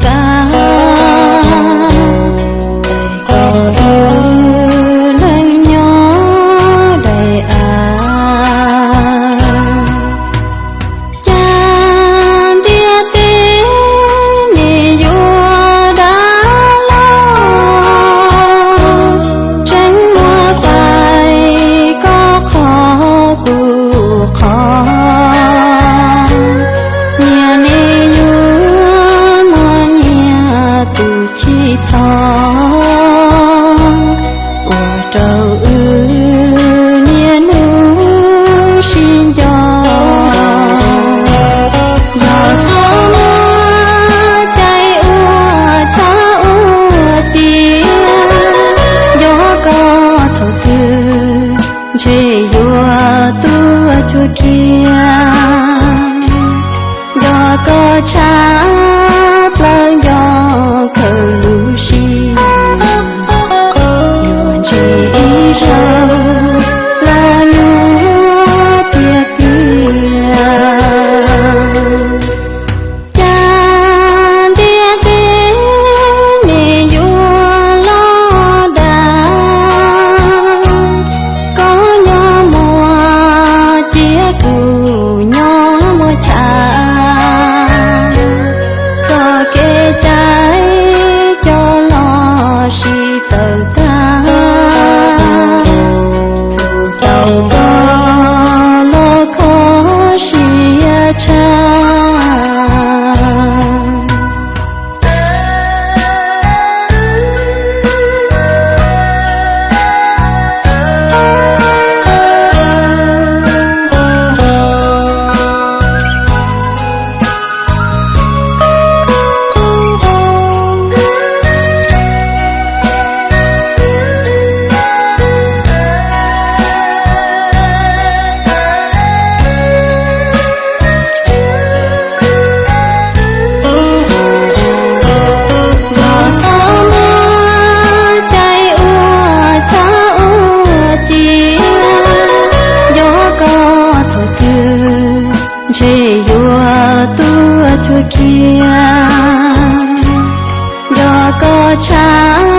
kab, daim koj tus neej nyob daim av. Cas ntiaj teb nim yuav dav loj, tseeb muaj fais koj qhov kuv qhov. Nyias nej yuav muaj nyias tus chim txhom, ua rau wb niaj hnub sib nco. Yog txhob muaj cai ua chav ua ciav, yog koj thaum twg ntshe yuav tuaj cuag kiag. Yog koj tshaib plawv nco khaws lub sij, yuav ntsib ib zaug los nyuaj tiag tiag. Cas ntiaj teb nim yuav loj dav, koj nyob muaj ciav kuv nyob muaj chav, txoj kev cai cov los sib txawv tag, tau koj los kho siab tshaj. Yog txhob muaj cai ua chav ua ciav, yog koj thaum twg ntshe yuav tuaj cuag kiag. Yog koj tshaib